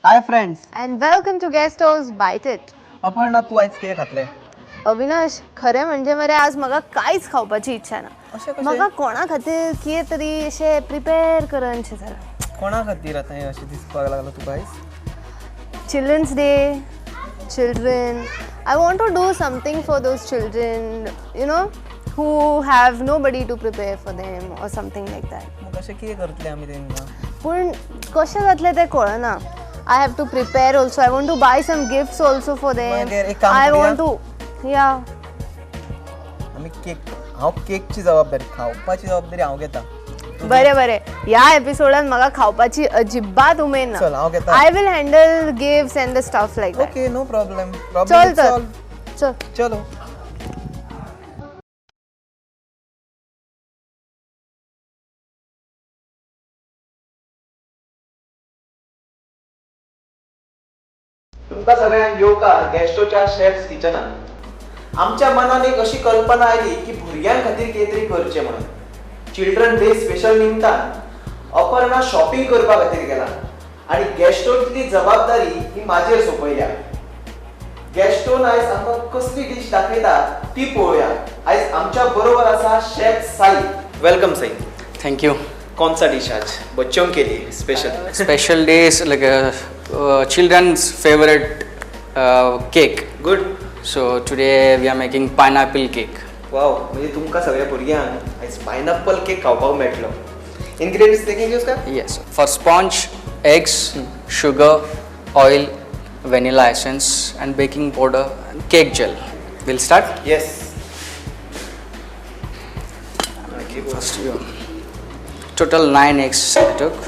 Hi friends and welcome to Guesto's Bite It. Aparna, तूं आयज कितें खातलें? अविनाश, खरें म्हणजे मरे आज म्हाका कांयच खावपाची इच्छा ना. अशें कशें? म्हाका कोणा खातीर कितें तरी अशें प्रिपेर करनशें जालां. कोणा खातीर आतां हें अशें दिसपाक लागलां तुका आयज? Children's day, children, I want to do something for those children, you know, who have nobody to prepare for them or something like that. मग अशें कितें करतलें आमी तेंकां? पूण कशें जातलें तें कळना. I have to prepare also. I want to buy some gifts also for them. मागीर एक काम I करूया? want to, yeah. आमी केक, हांव केकची जबाबदारी, खावपाची जबाबदारी हांव घेता. बरें बरें, ह्या एपिसोडान म्हाका खावपाची अजिबात उमेद ना. चल, हांव घेता. I will handle gifts and the stuff like that. Okay, no problem. चल तर, चल. चलो. तुमकां सगळ्यांक येवकार गॅस्टोच्या शेफ्स किचनान. आमच्या मनान एक अशी कल्पना आयली की भुरग्यां खातीर कितें तरी करचें म्हणून. चिल्ड्रन डे स्पेशल निमतान अपर्णा शॉपिंग करपा खातीर गेला आनी गॅस्टोंतली जबाबदारी ही म्हाजेर सोंपयल्या. गॅस्टोन आयज आमकां कसली डीश दाखयता ती पळोवया. आयज आमच्या बरोबर आसा chef Sai. Welcome Sai. Thank you. कौन सा डिश आज बच्चों के लिए special? Special day is like a children's favorite cake. Good. So today we are making pineapple cake. वाव, म्हणजे तुमकां सगळ्या भुरग्यांक आयज पायनॅपल केक खावपाक मेळटलो. इन्ग्रेडियंट्स देखेंगे उसका? Yes. For sponge, eggs, sugar, oil, vanilla essence, and baking powder, and cake gel. We'll start. Yes. First, you total 9 eggs I took.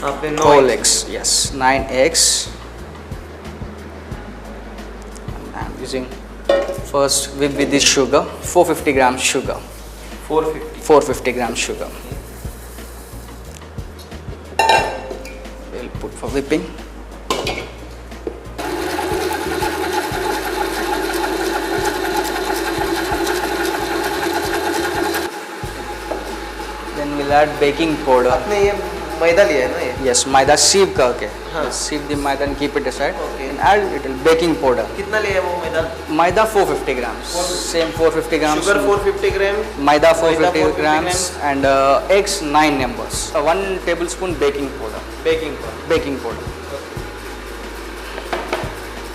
आपने नौ Whole eggs. Yes, 9 eggs. And I'm using first whip with this sugar, 450 grams sugar. 450. 450 grams sugar. We'll put for whipping. Then we'll add baking powder. आपने ये मैदा लिया है ना ये? Yes, maida sieve करके. हाँ. Sieve the maida and keep it aside. Okay. And add little baking powder. कितना लिया है वो मैदा? Maida 450 grams. 450. Same 450 grams. Sugar 450 gram. Maida 450 450 grams and eggs 9 numbers. 1 tablespoon baking powder. Baking powder. Baking powder.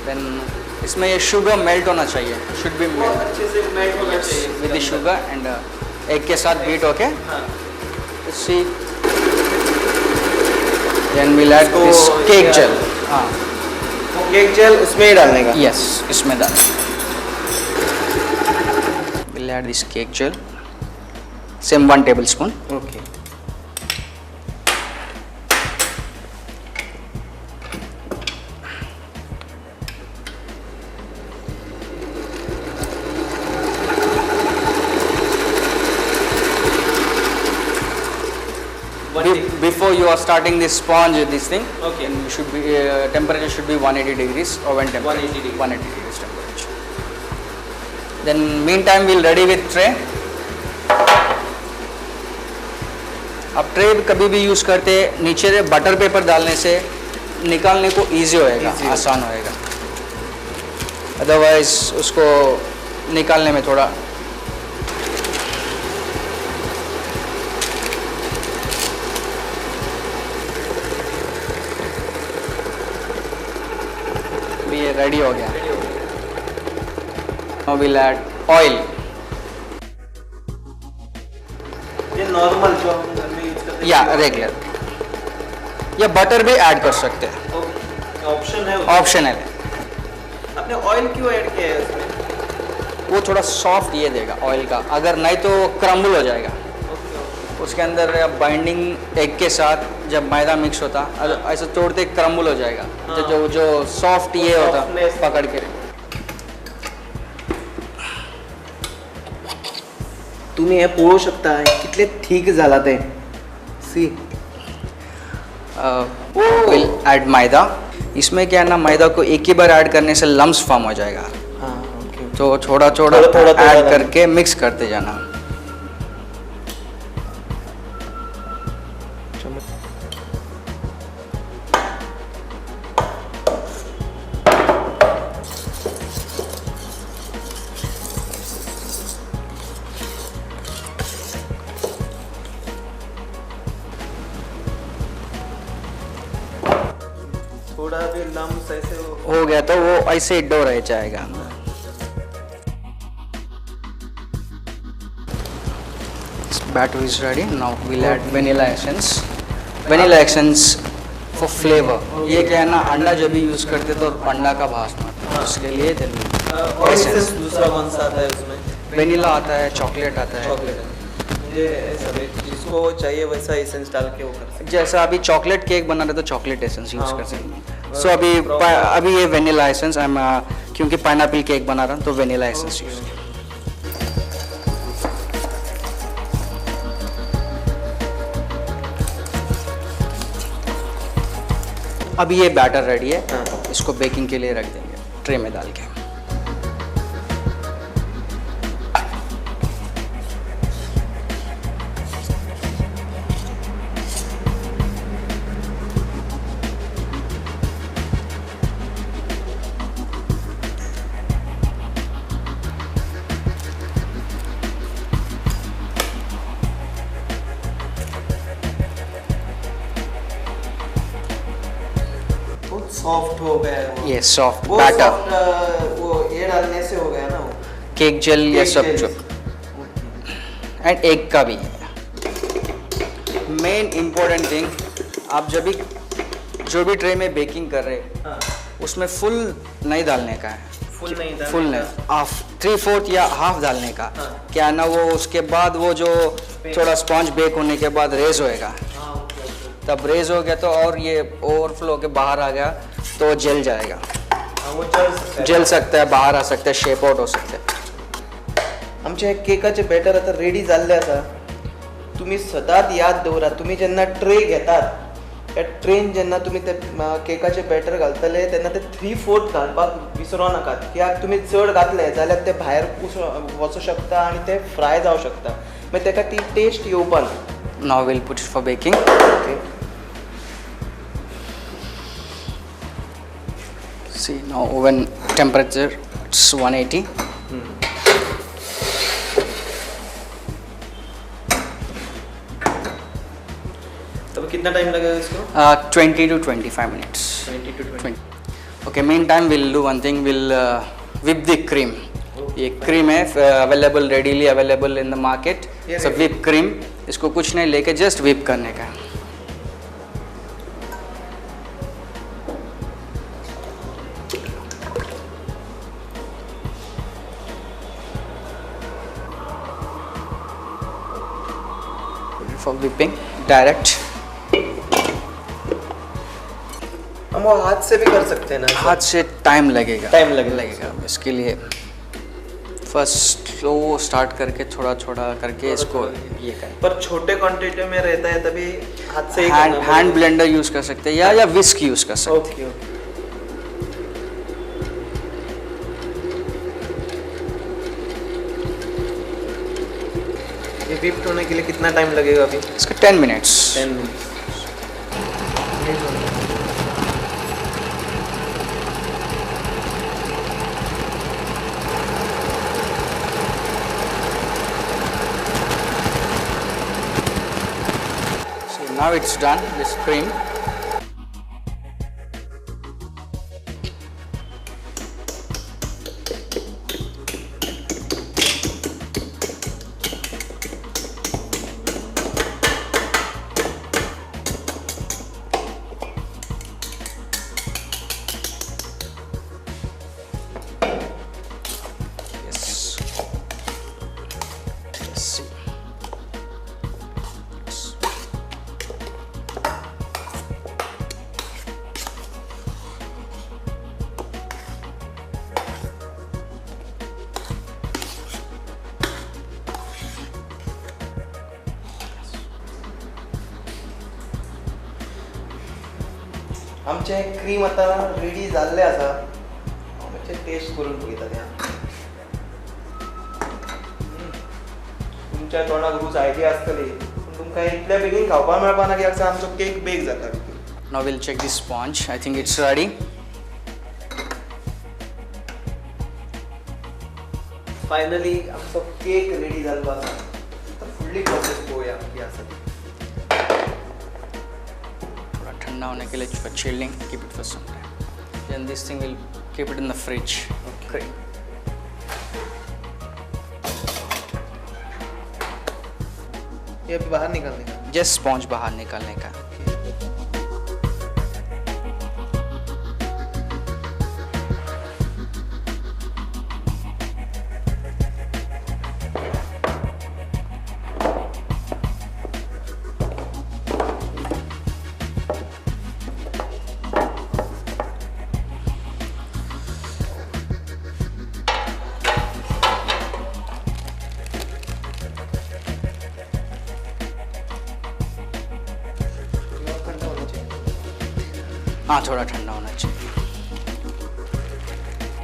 Then इसमें ये sugar melt होना चाहिए. Should be बहुत melt अच्छे से melt होना चाहिए with the sugar and egg K साथ beet होके. हाँ. See. Then we'll add इसको this cake ये- gel. हाँ. वो केक जेल उसमें ही डालने का? Yes, इसमें डाल. We'll add this cake gel. Same 1 tablespoon. Okay. Before you are starting this sponge, this thing, Okay. and you should be temperature should be 180 degrees oven temperature. 180 degrees. 180 degrees temperature. Then meantime we'll ready with tray. अब tray कभी भी use करते नीचे butter paper डालने से निकालने को easy होएगा, Easy होगा। आसान होएगा. अदरवाइज उसको निकालने में थोड़ा ये रेडी हो Gaya. Now we'll add oil. ये नॉर्मल जो हम घर में यूज करते हैं. या रेगुलर या बटर भी ऐड कर सकते हैं. ओके, ऑप्शन है. ऑप्शनल है. आपने ऑयल क्यों ऐड किया है उसमें? वो थोड़ा सॉफ्ट ये देगा ऑयल का, अगर नहीं तो क्रम्बल हो जाएगा. Okay okay. उसके अंदर बाइंडिंग एग के साथ जब मैदा मिक्स होता, ऐसे तोड़ते क्रम्बल हो जाएगा. हाँ. जो जो जो सॉफ्ट ये वो होता softness। पकड़ के. तुम्ही हे पळोवंक शकता कितले थीक जाला ते. सी. Will add मैदा. इसमें क्या है ना, मैदा को एक ही बार ऐड करने से लम्स फॉर्म हो जाएगा. हाँ, ओके. तो थोड़ा थोड़ा थोड़ा- थोड़ा- थोड़ा ऐड करके मिक्स करते जाना. थोड़ा भी लम्स ऐसे हो गया तो वो ऐसे डो रह जाएगा अंदर। Batter is ready. Now we'll add vanilla essence. Vanilla essence for flavor. ये क्या है ना, अंडा जब भी यूज़ करते तो अंडा का भास आता है, उसके लिए और एसेंस दूसरा कौन सा आता है उसमें? वेनिला आता है, चॉकलेट आता है। चॉकलेट मुझे ऐसा जिसको चाहिए वैसा एसेंस डाल के वो कर सकते। जैसा अभी चॉकलेट केक बना रहे तो चॉकलेट एसेंस यूज़ कर सकते हैं। सो अभी ये वेनिला एसेंस I am, क्योंकि पाइनएप्पल केक बना रहा हूँ तो वेनिला एसेंस यूज़। अभी ये बैटर रेडी है, इसको बेकिंग के लिए रख देंगे ट्रे में डाल के। सॉफ्ट हो गया है वो। ये सॉफ्ट बैटर वो ये डालने से हो गया ना, वो केक जेल ये सब जो एंड एग का भी। मेन इम्पोर्टेंट थिंग, आप जब भी जो भी ट्रे में बेकिंग कर रहे हैं, हाँ, उसमें फुल नहीं डालने का है। फुल नहीं, फुल नहीं, हाफ, 3/4 या हाफ डालने का। हाँ। क्या ना वो उसके बाद वो जो थोड़ा स्पॉन्ज बेक होने के बाद रेज होएगा, हाँ, तब रेज हो गया तो और ये ओवरफ्लो के बाहर आ गया तो जल जाएगा। हाँ, वो जल सकता है, जल सकता है, बाहर आ सकता है, शेप आउट हो सकता है। आमचे केकाचे बॅटर आता रेडी जाल्ले आसा। तुमी सदांच याद दवरा, तुमी जेन्ना ट्रे घेतात त्या ट्रेन जेन्ना तुमी ते केकाचे बॅटर घालतले तेन्ना ते 3/4 घालपाक विसरो नाकात, कित्याक तुमी चड घातले जाल्यार ते भायर वचूं शकता आनी ते फ्राय जावं शकता, मागीर तेका ती टेस्ट येवपा ना। Now we'll put it for baking. Okay. See now oven temperature it's 180. तब कितना टाइम लगेगा इसको? 20 to 25 minutes. 20 to 20. Okay, meantime we'll do one thing, we'll whip the cream. ये cream Hai available, readily available in the market. So whip cream, इसको कुछ नहीं लेके just whip करने का। For whipping direct. हम वो हाथ से भी कर सकते हैं ना? हाथ से टाइम लगेगा, टाइम लगेगा इसके लिए। फर्स्ट स्लो स्टार्ट करके थोड़ा थोड़ा करके इसको ये करें। पर छोटे क्वांटिटी में रहता है तभी हाथ से ही हैंड ब्लेंडर यूज़ कर सकते हैं या विस्क यूज़ कर सकते हैं। Okay okay. ये व्हिप्ड होने के लिए कितना टाइम लगेगा अभी? इसका 10 minutes. 10 minutes. Now it's done, this cream. Yes. Let's see. आमचे क्रीम आता रेडी जाल्ले आसा, हांव मातशें टेस्ट करून पळयता तें। तुमच्या तोंडाक रूच आयली आसतली, पूण तुमकां इतल्या बेगीन खावपाक मेळपा ना कित्याक आमचो केक बेक जाता। Now we'll check the sponge. I think it's ready. Finally आमचो केक रेडी जाल्लो आसा। आतां फुडली प्रोसेस पळोवया कितें आसा ती। ठंडा होने के लिए chilling, keep it for some time. Then this thing will keep it in the fridge. Okay. ये अभी बाहर निकालने का? जस्ट स्पॉन्ज बाहर निकालने का। हाँ, थोड़ा ठंडा होना चाहिए।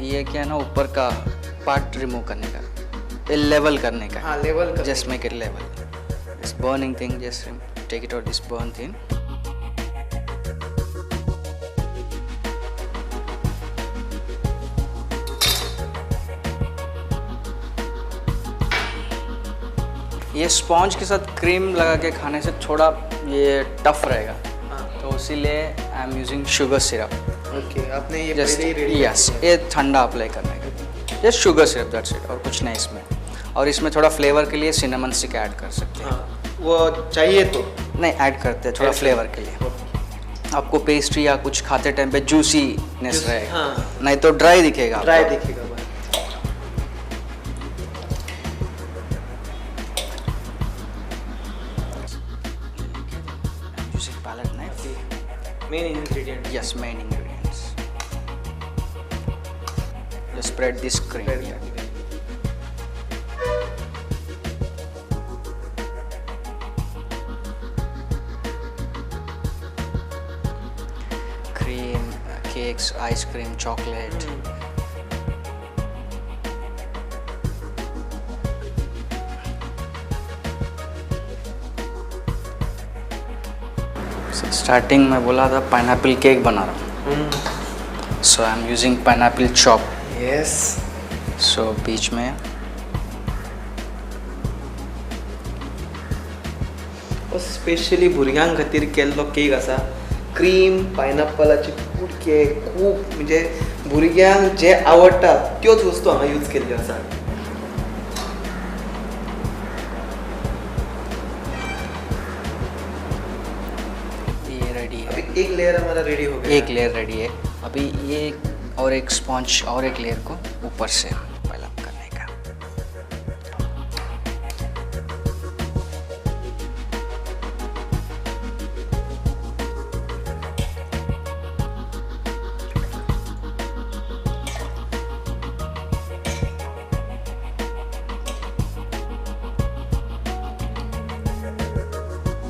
ये क्या है ना, ऊपर का पार्ट रिमूव करने का, ये लेवल करने का। हाँ, लेवल कर, just make it level. This burning thing, just take it out this burn thing. ये स्पॉन्ज के साथ क्रीम लगा के खाने से थोड़ा ये टफ रहेगा, तो इसीलिए I am using sugar syrup. Okay, आपने ये जस्ट पहले ही रेडी? यस, ये ठंडा अप्लाई करने का, just sugar syrup, that's it, और कुछ नहीं इसमें। और इसमें थोड़ा फ्लेवर के लिए सिनेमन स्टिक ऐड कर सकते हैं। हाँ, वो चाहिए तो नहीं ऐड करते हैं थोड़ा फ्लेवर के लिए। आपको पेस्ट्री या कुछ खाते टाइम पे जूसीनेस रहेगा। हाँ। नहीं तो ड्राई दिखेगा। ड्राई दिखेगा। Main ingredient. Yes, main ingredients. Just spread this cream. Here. Cream, cakes, ice cream, chocolate. Starting में बोला था पाइनएप्पल केक बना रहा हूँ, so I am using pineapple chop. Yes. So beach में हो स्पेशली भुरग्यां खातीर केल्लो केक आसा. क्रीम पायनएप्पलाचे कुडके खूब म्हणजे भुरग्यांक जे आवडटा त्योच वस्तू हांगा यूज केल्ल्यो आसा. ये रेडी है. अभी एक लेयर हमारा रेडी हो गया. एक लेयर रेडी है. अभी ये और एक स्पॉन्ज और एक लेयर को ऊपर से पाइल अप करने का.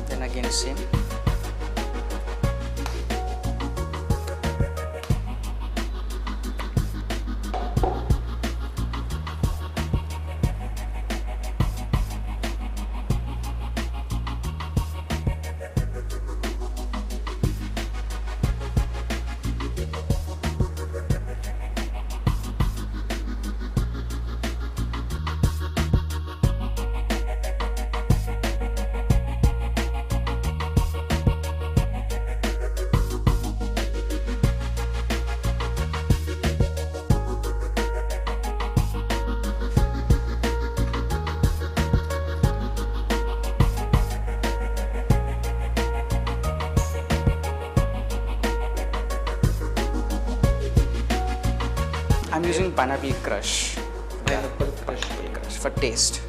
Then again same. I'm using pineapple crush. Pineapple crush. Pineapple crush for taste.